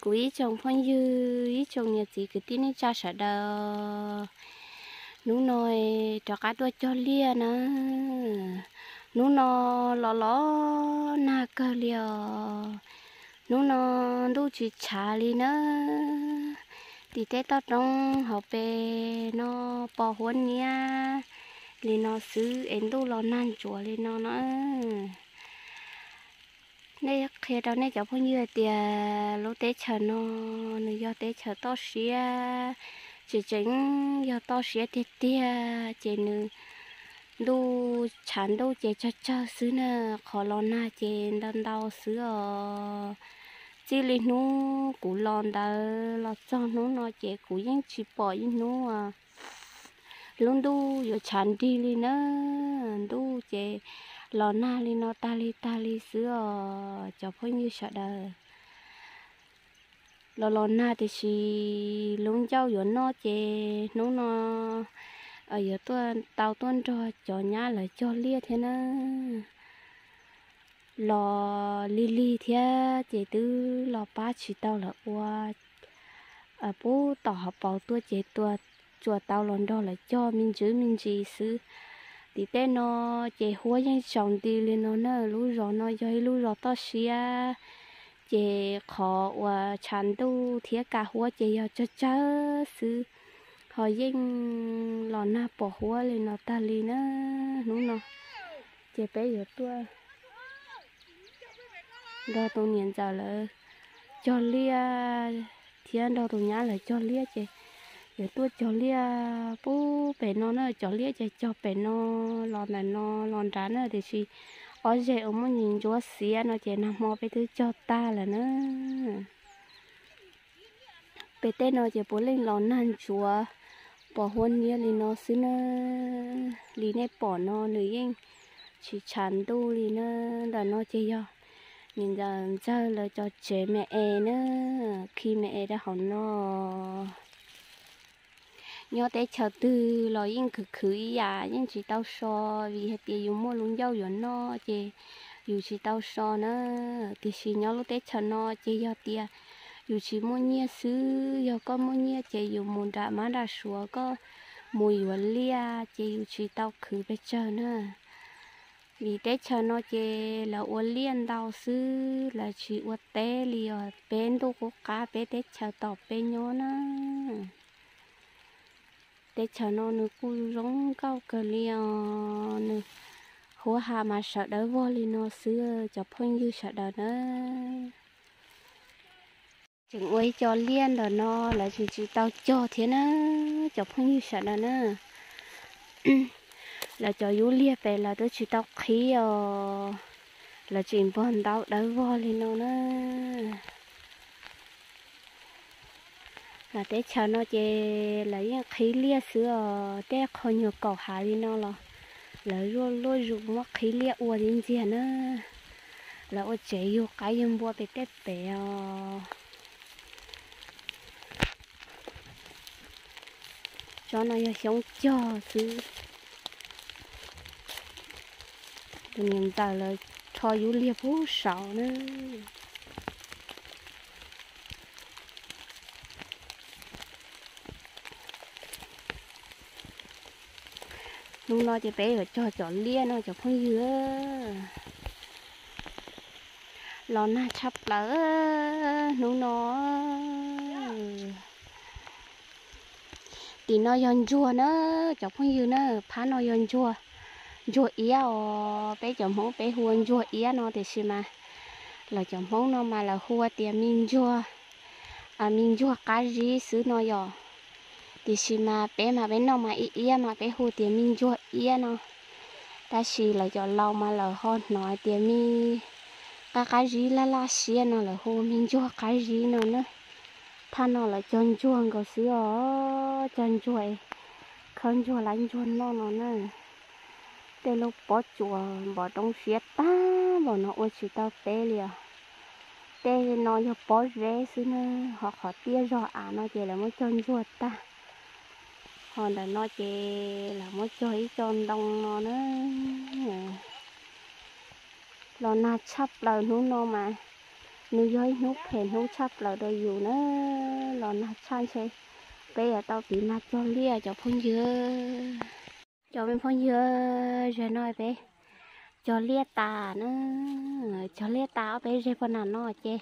Kuv ib tsoom phooj ywg, ib tsoom niam txiv kwv tij neej tsa sawv daws, hnub no rov qab tuaj cog liaj na. Hnub no los los nag kawg li os. Hnub no ntuj tsis tshav li na. Tim tej toj roob hauv pes no pos huab niab li no xwb es ntuj los nag ntsuav li no na. Nej qhia rau nej cov phooj ywg hais tias lub teb chaws no nws yog teb chaws toj siab, tseem tseem yog toj siab tiag tiag ces nws ntuj tshav ntuj ces tsawg tsawg xwb na, qhov los nag ces ntau ntau xwb os. Txij li hnub kuv los ntawd los txog hnub no ces kuv yeej tsis pom ib hnub lub ntuj yuav tshav nrig li na. Ntuj ces los nag li no tag li tag li xwb os cov phooj ywg sawv daws. Los los nag tiam sis lub ncauj yuav noj ces hnub no yuav tuaj tau tuaj nrog cov nyab lawv cog liaj thiab na. Los lig lig thiab ces twb los pab tsis tau lawv ua. Pub tom hauv paus tuaj ces tsuas tau los nrog lawv cog me ntsis me ntsis xwb. Tim tej no ces huab yeej tsaus nti li no na, lub zos no yog ib lub zos toj siab, ces qhov uas tshav ntuj thiab ka huab ces yog tsawg tsawg xwb, ho yeej los nag pos huab li no tag li na. Hnub no ces peb yuav tuaj nrog tus niam ntxawm lawv cog liaj thiab nrog tus nyab lawv cog liaj ces yuav tuaj cog liaj pub pem no na, cov liaj ces cog pem no los ntawm no los nrad na, tiam sis ob zeg uas muaj ntsis ntsuab xiav no ces nag hmo peb twb cog tag lawm na. Pem tej no ces puav leej los nag ntsuav pos huab niab li no xwb na. Li nej pom no nws yeej tsis tshav ntuj li na. Ntawm no ces yog niam ntxawm ntxawg lawv cov tsev me es na, khi me es rau hauv no. Nyob teb chaws twg los yeej khwv khwv ib yam, yeej tsis tau so, vim hais tias yus muaj lub ncauj yuav noj ces yus tsis tau so na. Tiam sis nyob lub teb chaws no ces yog tias yus tsis muaj nyiaj xwb, yog koj muaj nyiaj ces yus mus nram mab nram suav, koj mus yuav liaj ces yus tsis tau khwv pes tsawg na. Vim teb chaws no ces lawv ua liaj ntau xwb, lawv tsis ua teb li os. Peb ntuj qub qab peb teb chaws tom peb nyob na. Teb chaws no nws kuj zoo nkauj kawg li os, nws huab ha mas sawv dawb vog li no xwb cov phooj ywg sawv daws na. Tseem ua ib co liaj ntawm no lawv tseem tsis tau cog thiab na, cov phooj ywg sawv daws na. Lawv cov yub liag pem lawv twb tsis tau qhib os, lawv tseem npog ntaub dawb vog li no na. Los teb chaws no ces lawv yeej qhib liaj xwb os, tej qho nyuag kaum hav li no los lawv zuaj luaj zus muab qhib liaj ua li ntxiag na. Lawv ua tsev yug qaib yug npua pem tej pem os. Tsob no yog xyoob cog xwb. Tus niam ntxawm lawv rho yub liag pub saud na. Hnub no ces peb yuav cog cov liaj no cov phooj ywg. Los nag tshaj plaws hnub no. Tim no yog ntsuag na, cov phooj ywg na, phab no yog ntsuag, ntsuag iab os, peb cov Hmoob peb hu ua ntsuag iab no tiam sis mas lawv cov Hmoob no mas lawv hu ua tias me ntsuag, me ntsuag qab zib xwb no yom. Tiam sis mas peb mas peb noj mas ib iab mas peb hu tias me ntsuag iab no. Tab sis lawv cov laus mas lawv ho hnov hais tias me qab qab zib laj laj siab no lawv hu me ntsuag qab zib no na. Thaj no lawv cog ntsuag nkaus xwb os, cog ntsuag, khawb ntsuag lab ntsuag noj no na. Tej lub pob tsuas npov roob siab tag npaum no ua tsis tau teb li os. Tej no yog pob zeb xwb na, ho qhov tiaj zog av no ces lawv muab cog ntsuag tag. Ho ntawm no ces lawv muab cog ib co ntoo no na. Los nag tshaj plaws hnub no mas Nws yog ib hnub phem hnub tshaj plaws rau yus na, los nag tshaj ntshe peb yuav tau tiv nag cog liaj cov phooj ywg. Cov me phooj ywg, zaum no peb cog liaj tas na, cog liaj tas ob peb zeg poj nam no ces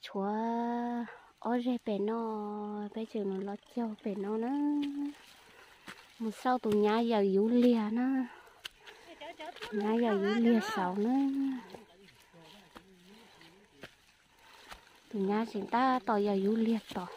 tshuav ob zeg pem no, peb tseem mus los cog pem no na. Mus xauj tus nyab yawm Yub Liag na, tus nyab yawm Yub Liag saud na. Tus nyab tseem tab tom yawm Yub Liag tos.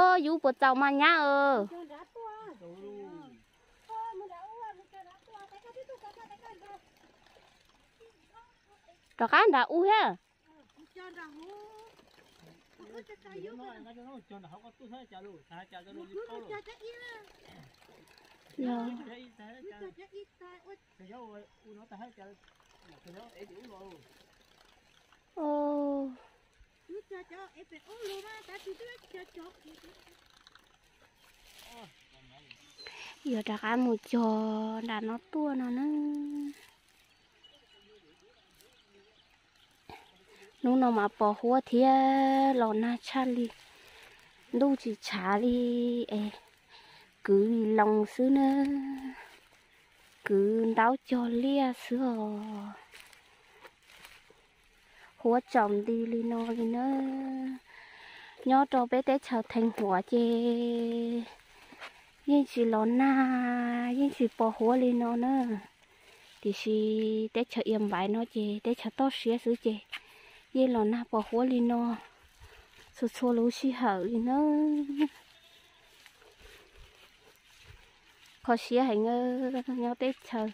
Ob, Yub puas txaus mas nyab? Rov qab nram u thiab. Yuav rov qab mus cog nram no tuaj no na. Hnub no mas pos huab thiab los nag tshaj li, ntuj tsis tshav li es kwv li loo xwb na, kwv ntaub cog liaj xwb os. Huab tsaus nti li no li na. Nyob rau peb teb chaws Theej Huav ces yeej tsis los nag, yeej tsis pos huab li no na. Tiam sis teb chaws Iam Npaiv no ces teb chaws toj siab xwb ces yeej los nag pos huab li no txhua txhua lub sij hawm li na. Kho siab heev, nyob teb chaws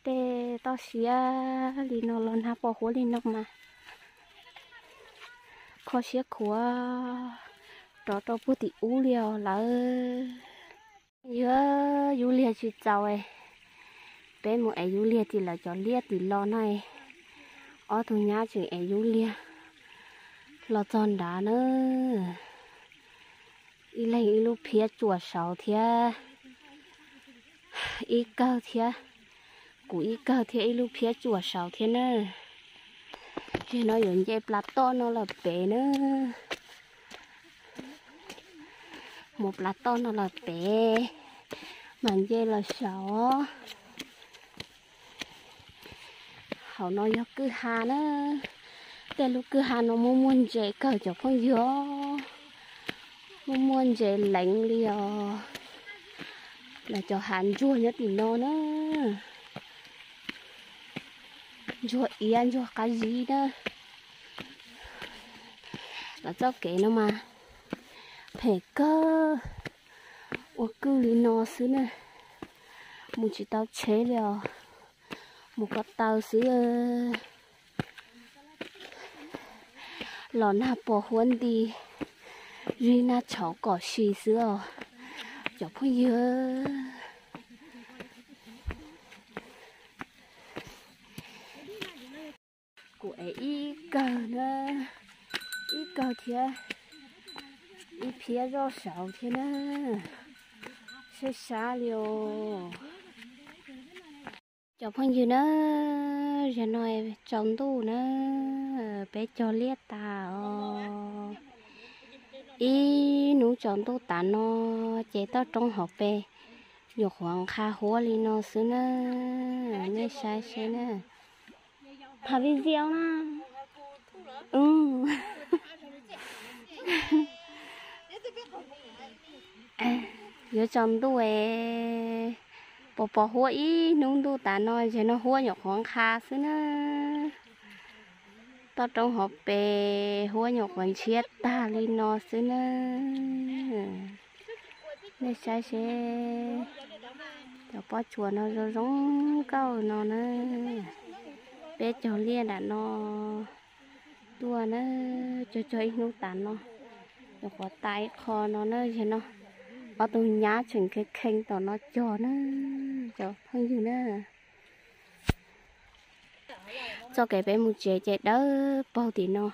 tej toj siab li no los nag pos huab li no mas kho siab khuav rov rau puag tim ub li os lawm. Yog Yub Liag tsis txaus, peb mus ev Yub Liag tim lawv cov liaj tim los no. Ob tug nyab tseem ev Yub Liag los txog nrad na. Ib leeg ib lub phiab tsuam saud thiab, ib kawg thiab, kuv ib kawg thiab ib lub phiab tsuam saud thiab na. Ces no yuav nce plas toj no lawm pem na. Mus plas toj no lawm pem mas nce los saud. Hauv no yog kwj ha na. Tej lub kwj ha no muaj muaj ntses kawg cov phooj ywg, muaj muaj ntses leev li os. Lawv cov hav ntsuag nyob tim no na. Ntsuag iab ntsuag qab zib na. Los txoj kev no mas phem kawg, ua kwj li no xwb na. Mus tsis tau tsheb li os, mus ko taw xwb. Los nag pos huab nti, zig nag tshauv kom si xwb os cov phooj ywg. Kuv ev ib kawg na, ib kawg thiab, ib phiab zoj saud thiab na, sab sab li os. Cov phooj ywg na, zaum no tsaus ntuj na, peb cog liaj tas os. Ib hnub tsaus ntuj tas no ces toj roob hauv pes nyuam qhuav nqha huab li no xwb na, nej saib seb na. Hais video na. Yuav tsaus ntuj es, pos pos huab ib hnub ntuj tas no ces no huab nyuam qhuav nqha xwb na. Toj roob hauv pes huab nyuam qhuav ntshiab tag li no xwb na. Nej saib seb, cov pob tsuas no zoo zoo nkauj no na. Peb cog liaj nram no tuaj na, cog cog ib hnub tas no, nyuam qhuav tas ib qho no na, yog no ob tug nyab tseem kheej kheej tom no cog na, cov phooj ywg na. Txoj kev peb mus tsev ces dawb paug tim no,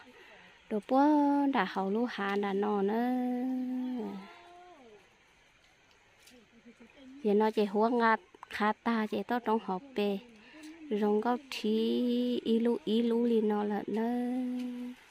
rau puag nram hauv lub hav nram no na. Ces no ces huab nqha tag ces toj roob hauv pes Zoo nkauj rhib ib lub ib lub li no lawm nawb.